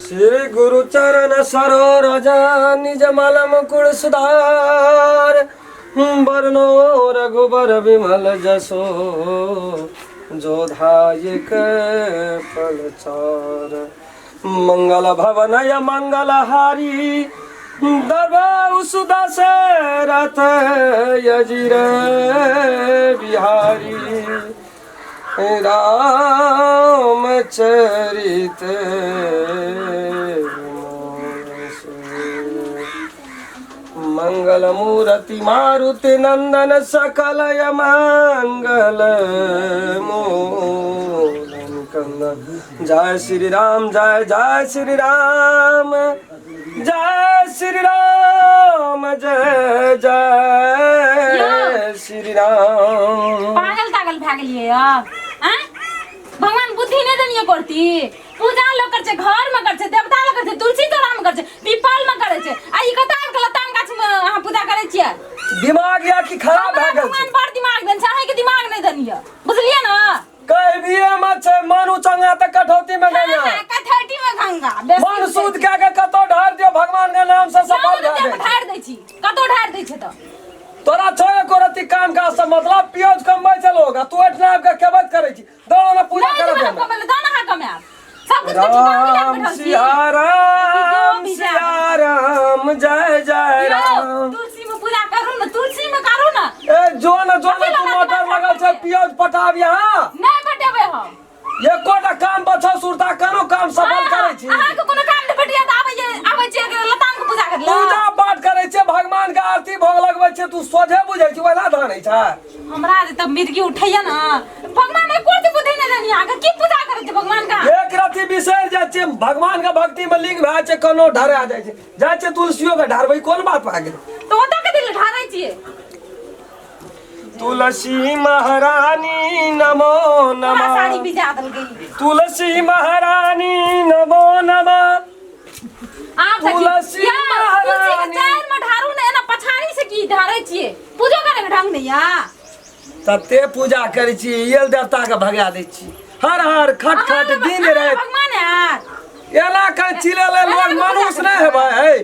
श्री गुरु चरण सरोज निज मल मुकुर सुधार, बरनो रघुबर विमल जसो जोधायक फल चार। मंगल भवन य मंगल हारी, दबाउ सुदशरथ यजिर बिहारी। राम चरित मंगल मूर्ति मारुति नंदन सकल मंगल मोदन कंदन। जय श्री राम जय जय श्री राम जय श्री राम जय जय श्री राम। पागल तागल भए गेलियै यऽ आँय? भगवान बुद्धि नहि देलियै करती। पूजा लोग कर छै, घर में कर छै, देवता लोग कर छै, तुलसी चौरा में कर छै, पीपल में करे छै, आ ई कतऽ आबि के लताम गाछ में अहाँ पूजा करै छियै? दिमाग या कि खराब हमरा भए गेल भगवान छै। बड़ दिमाग देने छै, अहाँके दिमाग नहि देनिय, बुझलियै ने? कहबिए मत छै मन उचंगा तऽ कठौती में गंगा। हाँ, कठौती में गंगा। बेसी मन शुद्ध कए के कतौ ढार दियौ भगवान के नाम से सफल भए जाइ। ढार दै छी, कतौ ढार दै छै तऽ। तोरा छौ एको रत्ती काम काज से मतलब? पियोज कमबै छै लोग आ तू एठना आबि के केबैत करै छी। दौड़ो ने पूजा नहि करऽ जेबै हम दे। कमैले, दऽ ने अहाँ कमायब। सब कुछ के ठिकाना मिला के राम बैठल छी। सिया राम सिया राम जय जय यौ, राम। तुलसी में पूजा करू ने, तुलसी में करू ने। ए जो न जो न कथी तू लगा मोटर दिमाग लगल छै खराब पियोज पटाब यहाँ। नहि पटेबै हम। एकोटा काम बचौ सुरता कोनो काम सफल करै छी। अहाँके कोनो काम नहि भेटैया तऽ आबै आबै छियै लताम के पूजा करै लए। पूजा पाठ करै छै, भगवान के आरती भोग लगबै छै, तू सोझे बुझै छी ओहिना धानै छै। हमरा जे तब मिर्गी उठैया ने, भगवान एको रत्ती बुद्धि नहि देनी अहाँके, की पूजा करै छै भगवान का? एक रत्ती बिसरि जाइ छै भगवान के भक्ति में लीन भए जाइ छै, कोनो ढरा जाइ छै, जाइ छै तुलसियो के ढारबै, कोन बात भए गेलै? तऽ ओतऽ कथी लए ढारै छियै? तुलसी महारानी नमो पूरा नमः। साड़ी भिजा देलकै। तुलसी महारानी नमो नमः। आब देखी। तुलसी यौ, तुलसी के महारानी। चारि में ढारू ने, एना पछाड़ी से की ढारै छियै? पूजो करे के ढंग नहीं या। तते पूजा करै छी यल देवता के भगा दै छी। हर हर खट खट दिन राति। भगवान यार। एना कहीं चिले ले लोग एना पूजा मनुष्य करै नहीं हेबै है,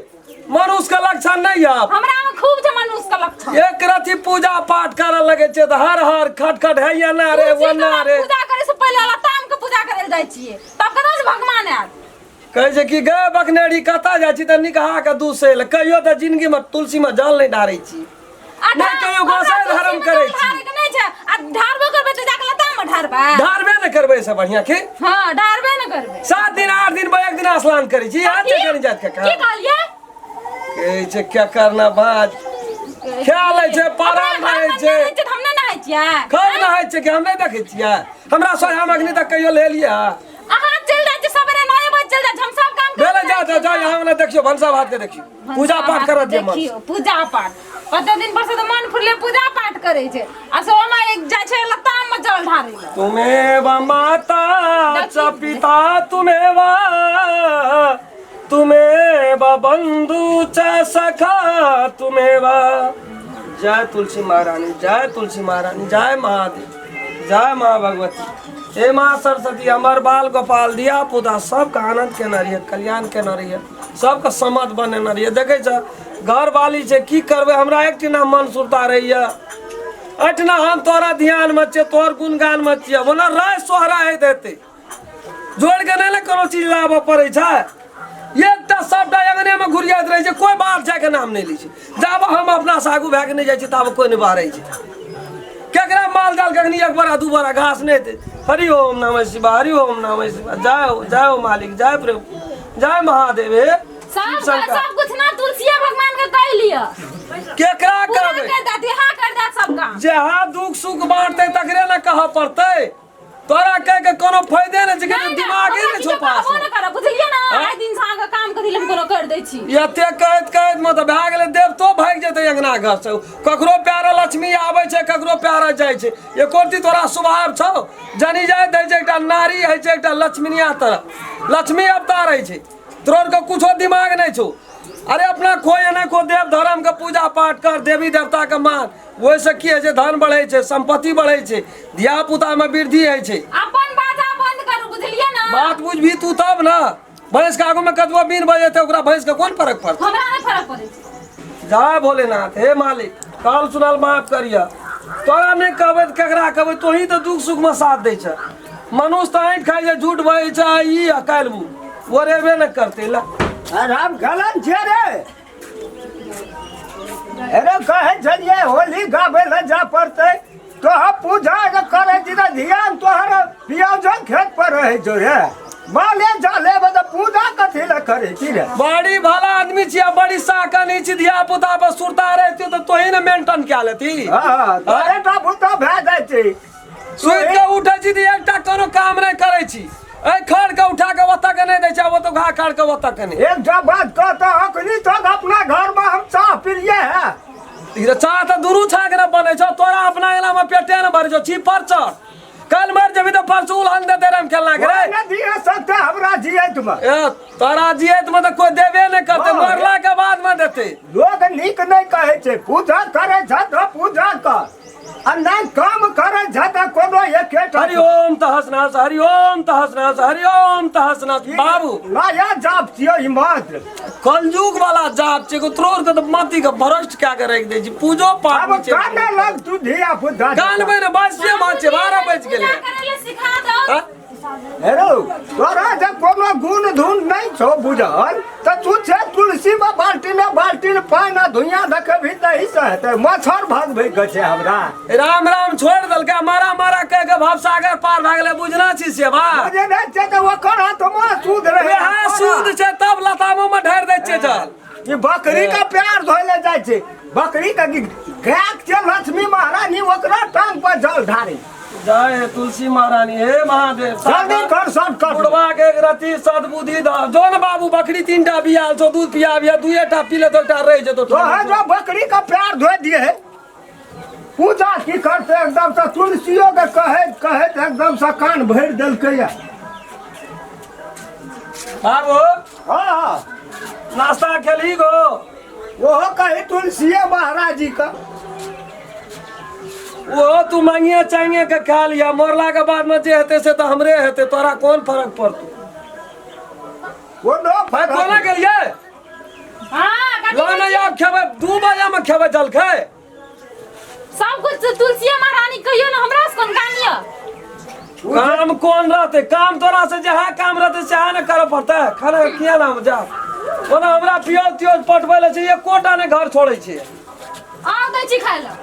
मनुष्य के लक्षण नहीं है। हमरा में खूब छै मनुष्य के लक्षण। एक रति पूजा पाठ करे लगे छै तऽ हर हर खट खट है या ना रे तुलसी वो ना के रे। पूजा करे से पहिले लताम के पूजा करे ले जाइ छियै, तब कतऽ से भगवान आयत? कहै छै कि गए बकनेरी कतऽ जाइ छी तऽ निकहा के दूसै लए, कहियो तऽ जिंदगी में तुलसी में जल नहीं डारै छी। आ नहि कहियो हमरा गोसाई तुलसी धर्म में करै जल छी। ढारै के नहि छै, आ ढारबो करबै तऽ जाके लताम में ढारबै। ढारबे ने करबै से बढ़िया की? हाँ, ढारबे ने करबै। 7 दिन 8 दिन पर एक दिन स्नान करै छी। यहाँ छै कनि जात के की काम। कहलियै? कहै छै क्या करना बात। ख्याल होइ छै, अपना पड़ल घर रहै में छै। नहाय छै तऽ हम नहि नहाय छियै। खूब नहाय छै कि हम नहि देखै छियै? हमरा सोझामे अखनी तक कहियो लेलियै? अहाँ चलि जाइ छियै सबेरे 9 बजे चलि जाइ छियै, हम सब काम भेलै करि जा जा जा, यहाँ ने देखियौ भनसा भात के देखियौ। पूजा पाठ करऽ दियौ मन। देखियौ पूजा पाठ कते दिन पर से तऽ मन फुरले पूजा पाठ करै छै, आ सोमा एक जाइ छै लताम में जल ढारै लए। तुमेव माता च पिता तुमेव तुमेव बंधु च सखा तुमेव। जय तुलसी महारानी जय तुलसी महारानी जय महादेव जय माँ भगवती हे माँ सरस्वती। हमर बाल गोपाल धिया पुता सबके आनंद केने रहिए, कल्याण केने रहिए, सबके समझ बनेने रहिए। देखै छ घर वाली छै की करबै, हमरा एकठिना मन सुरता रहैए, एहिठिना हम तोरा ध्यानमे छियै, तोहर गुणगानमे छियै। ओना राय सोहरा होइत हेतै, जोड़ि के नहि ने कोनो चीज लाबऽ पड़ै छै। एकटा सबटा अंगनेमे घुरियाइत रहै छै, कोइ बाहर जायके नाम नहि लै छै। जाबऽ हम अपना से आगू भए के नहि जाइ छी ताबऽ कोइ नहि बाहरै छै। केकरा माल जाल के अखनी 1 बोरा 2 बोरा घास नहि हेतै। हरि ओम नमः शिवाय हरि ओम नमः शिवाय जय हो जय हो मालिक जय प्रभु जय महादेव हे सब शिव शंकर। सब कुछ ना तुलसीए भगवान के कहि लिअ। केकरा पूरा कहबै? कर देत, यहाँ कर देत सब काम। जहाँ दुख सुख बांटतै तकरे ने कहऽ पड़तै। तोरा कह के कोनो फायदे नहि छै, नहि, दिमागे हमरा नहि छौ किछो पास। कहबो नहि करब, बुझलियै ने? आँय? आइ दिन से अहाँके काम कथी लए हम कोनो कर दै छी। एते कहैत कहैत मतलब भए गेलै देवतो भागि जेतै अंगना घर से। ककरो प्यारा लक्ष्मी आबै छै, ककरो प्यारा जाइ छै। एको रत्ती तोरा स्वभाव छौ? जनी जाइत होइ छै एकटा नारी होइ छै एकटा लक्ष्मीनिया तरह लक्ष्मी अवतार होइ छै, तोरा के कुछो दिमाग नहि छौ। अरे अपना खो एना खो, देव धर्म के पूजा पाठ कर, देवी देवता के मान, ओहिसँ की होइ छै? धन बढ़ै छै, सम्पत्ति बढ़ै छै, धिया पुतामे वृद्धि होइ छै। अपन बाजा बंद करू, बुझलियै ने? बात बुझबही तू तब ने। भैंस के आगू में कतबो बीन बजेतै ओकरा भैंस के कोन फरक पड़तै? हमरा नहि फरक पड़ै छै। जय भोलेनाथ। हे मालिक, काल सुनाल माफ करिया, तोरा नहि कहबै तऽ केकरा कहबै? तोही तऽ दुख सुख में साथ दै छ। मनुष्य तऽ ऐंठ खाइ छै, झूठ बजै छै, ई आ काल्हि ओ ओरेबे नहि करतै। ला राम गलन छियै रे। अरे कहै छलियै होली गाबै लए जा पड़तै, तोहर पूजा जे करै छी तऽ ध्यान तोहर पियाजक खेत पर रहै छौ रे। माले जाले तऽ पूजा कथी लए करै छी रे? बड़ी भला आदमी छी आ बड़ी साकन छी, धिया पुता पर सुरता रहती तऽ तोही ने मेंटेन कए लेती। हँ, तोरे टा भूता भए जाइ छै। सुति के उठै छी तऽ एकटा कोनो काम नहि करै छी। एहि खड़ के उठा के ओतऽ के नहि दै छै, ओतऽ घा खड़ के ओतऽ के नहि। एकटा बात कहता, अखनी तक अपना घर में हम चाह पिलिए है। ई तऽ चाह तऽ दुनू छाक ने बनै छौ। तोरा अपना एला में पेटे ने भरै छौ। छी पर चढ़, कल मर जेबही तऽ परसू उलहन देते रहे हम खेलना के रे। ने दिए सकते हमरा जियत में। ए तोरा जियत में तऽ कोई देबे नहि करते। हँ। मरला के बाद में देते। लोग नीक नहीं कहै छै, पूजा करै छ तऽ पूजा कर आ नहि काम करै छ तऽ कोनो एकेटा। हरि ओम तहस नहस, हरि ओम तहस नहस, हरि ओम तहस नहस। बाबू, नया जाप छियै ई मात्र। कलयुग वाला जाप छै, एगो तोड़ के तऽ माटी के भ्रष्ट कए के राखि दै छै पूजो पाठ। आब काने लग तू धिया पुता। कानबै ने, बाइसे बात छै, 12 बजि गेलै। पूजा करै लए सिखा दो। हाँ? हेरो, तोरा जे कोनो गुण धुन नहि छौ बुझल तऽ तू छै तुलसी में बाल्टी में बाल्टी पानि आ धुइयाँ देखेबही तही से हेतै। मच्छर भगबै के छै हमरा। राम राम छोड़ि देलकै, मारा मारा कह के भवसागर पार भए गेलै। बुझना छी से बात? बुझे नहि छै तऽ ओकर हाथमे सूद रहै। वएह सूद छै तब लतामो में ढारि दै छियै जल। ई बकरी के प्यार धोइ ले जाइ छै। बकरी के गाय के लक्ष्मी महारानी ओकरा टांग पर जल ढारी। जय हे तुलसी महारानी, हे महादेव। जल्दी कर सब कर। बुढ़वा के एक रति सद्बुद्धि द। जो ने बाबू, बकरी 3 टा बियाल छौ, दूध पियाबिया, दुए टा पी लेतो, एकटा रहि जेतो। तो है जो बकरी का प्यार धोइ दिए है, पूजा की करते? एकदम से तुलसियो के कहैत कहैत एकदम से कान भरि देलकै या। बाबू। हाँ। नाश्ता खेलही गो? ओहो कही तुलसिये महाराज जी का। ओहो तू मांगिए चांगिए के खा लिया। मरला के बाद में जे हेतै से तऽ हमरे हेतै, तोरा कोन फरक पड़तौ? कोनो फरक। कोना गेलियै? हाँ, कथी लो ने, आब खेबै, 2 बजे में खेबै जलखै। सब कुछ तुलसी महारानी कहियो ने, हमरा से कोन काम यऽ? काम कोन रहतै? काम तोरा से जहाँ काम रहतै सएह ने करऽ पड़तै। खाना किया नाम जा, ओना हमरा पियौज तियौज पटबै लए छै, एकोटा ने घर छोड़ै छै। आउ दै छी खाय लए।